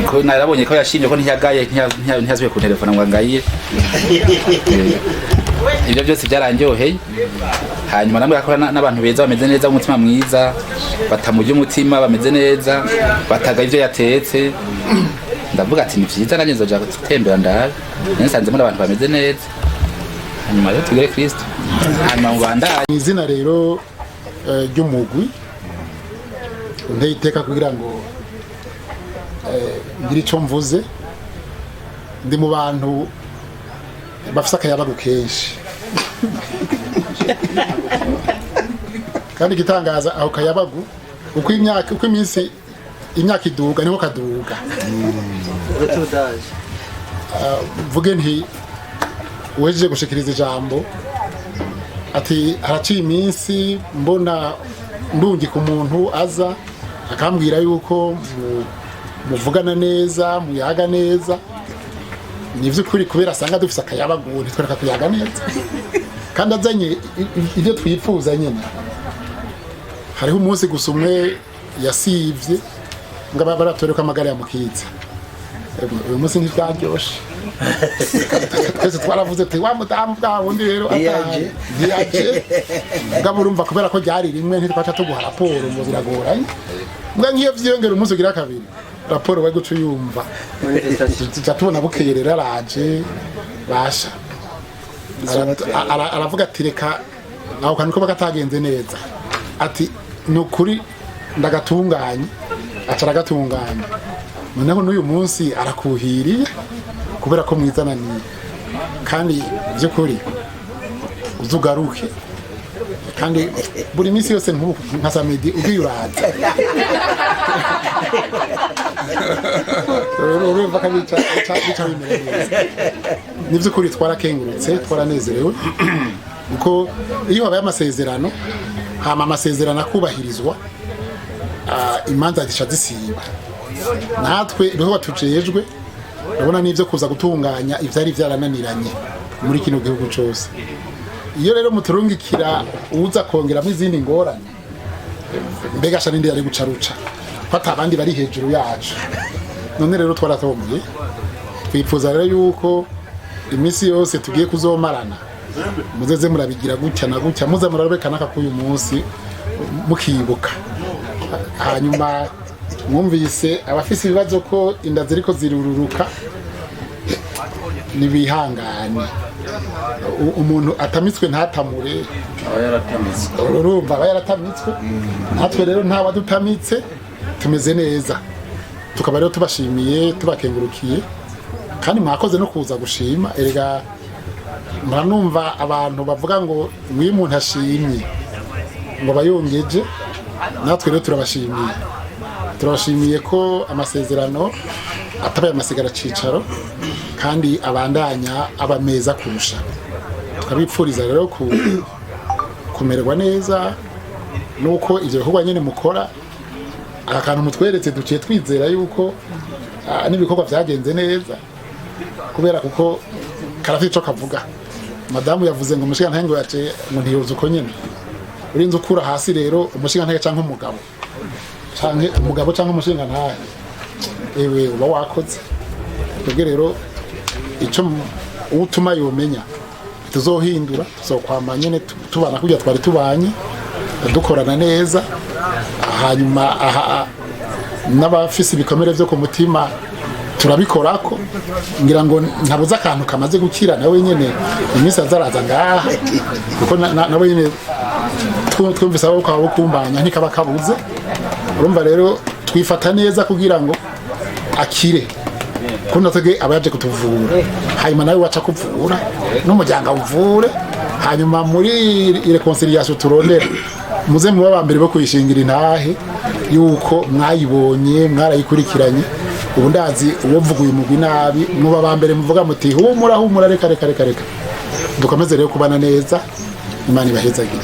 Ko narabonye ko yashimye ko ntiyagaye, ntiyasubiye ku telefone ngo angaye. Ibyo byose byaranryoheye. Hanyuma namwe akora n'abantu beza, bameze neza, umutima mwiza, batamurya umutima, bameze neza, bataga ivyo yatetse. Ndavuga ati ni vyiza, nanjye nzoja gutembera ndabe. Nsanzemo n'abantu bameze neza. Hanyuma rero tugere Kristo, hanyuma mubandanye. Mu izina rero ry'umugwi unteye iteka kugira ngo ngire icyo mvuze, ndi mu bantu bafise akayabagu kenshi, kandi igitangaza aho kayabagu uko imyaka, uko iminsi, imyaka iduga niho kaduga. Mvuge nti uwejeje gushikiriza ijambo ati haraciye iminsi mbona ndungika umuntu aza akambwira yuko muvugana neza, muyaga neza. Ni ivy'ukuri, kubera asanga dufise akayabagu ntitwereka kuyaga neza, kandi azanye ibyo twifuza nyine. Hariho umunsi gusa umwe yasivye ngo baratore ko amagara yamukitse. Uyu munsi ntibyaryoshe, twese twaravuze tuti wa mudamu bwa wundi rero Ntiyaje. Ntiyaje. Mugabo urumva, kubera ko ryari rimwe, ntitwaca tuguha raporo ngo biragoranye. Mbwa nk'iyo vyiyongera umunsi ugira kabiri, raporo we guca uyumva. Tuca tubona bukeye rero araje basha. Aravuga ati reka aho kantu ko katagenze neza, ati ni ukuri ndagatunganye. Aca aragatunganya. Noneho n'uyu munsi arakuhiriye kubera ko mwizananiye. Kandi by'ukuri uzugaruke, kandi buri minsi yose nk'ubu nka samedi ugiye uraza, urumva ko bica bimera neza. Ni by'ukuri twarakengurutse, twaranezerewe, kuko iyo habaye amasezerano, hama amasezerano akubahirizwa, imanza zica zisiba. Natwe ibikorwa tujejwe, urabona n'ibyo kuza gutunganya ivyari vyarananiranye muri kino gihugu cose. Iyo rero muturungikira uza kongeramo izindi ngorane, mbega sha nindi yari guca ruca ko ata abandi bari hejuru yacu? None rero twaratomboye. Twifuza rero yuko iminsi yose tugiye kuzomarana muzeze murabigira gutya na gutya, muze murarobeka n'aka k'uyu munsi mukibuka. Hanyuma mwumvise abafise ibibazo ko inda ziriko zirururuka, nibihangane. Umuntu atamitswe ntatamure. Aba yaratamitswe. Urumva aba yaratamitswe. Natwe rero nta wadutamitse, tumeze neza. Tukaba rero tubashimiye, tubakengurukiye, kandi mwakoze no kuza gushima. Erega muranumva abantu bavuga ngo iyo umuntu ashimye ngo bayongeje. Natwe rero turabashimiye, turabashimiye ko amasezerano atabaye amasigara cicaro kandi abandanya aba meza kurusha. Tukabipfuriza rero kumererwa neza nuko ivyo bikorwa nyene mukora. Aka kantu mutweretse, duciye twizera yuko n'ibikorwa vyagenze neza, kubera kuko karafite ico kavuga. Madamu yavuze ngo umushingantahe ngo yace ngo ntiyoza uko nyene urinze ukura hasi. Rero umushingantahe canke umugabo, canke umugabo canke umushingantahe, ewe uba wakoze. Twebwe rero ico utuma yomenya tuzohindura, tuzokwama nyene tubana kurya twari tubanye, dukorana neza. Hanyuma aha n'abafise ibikomere vyo ku mutima turabikorako. Ngira ngo ntabuze akantu kamaze gukira, nawe nyene iminsi azaraza ngaha, kuko nawe nyene twumvise abo kwa kumbanya ntikaba kabuze. Urumva rero twifata neza kugira ngo akire, kuko natwe aba yaje kutuvura. Hanyuma nawe waca kuvura n'umuryango awuvure. Hanyuma muri réconciliation turondera, muze muba ba mbere bo kuyishingira intahe yuko mwayibonye, mwarayikurikiranye. Ubu ndazi uwo mvuga uyu mugwi nabi, muba ba mbere muvuga muti humura, humura, reka reka reka reka. Dukomeze rero kubana neza. Imana ibahezagire.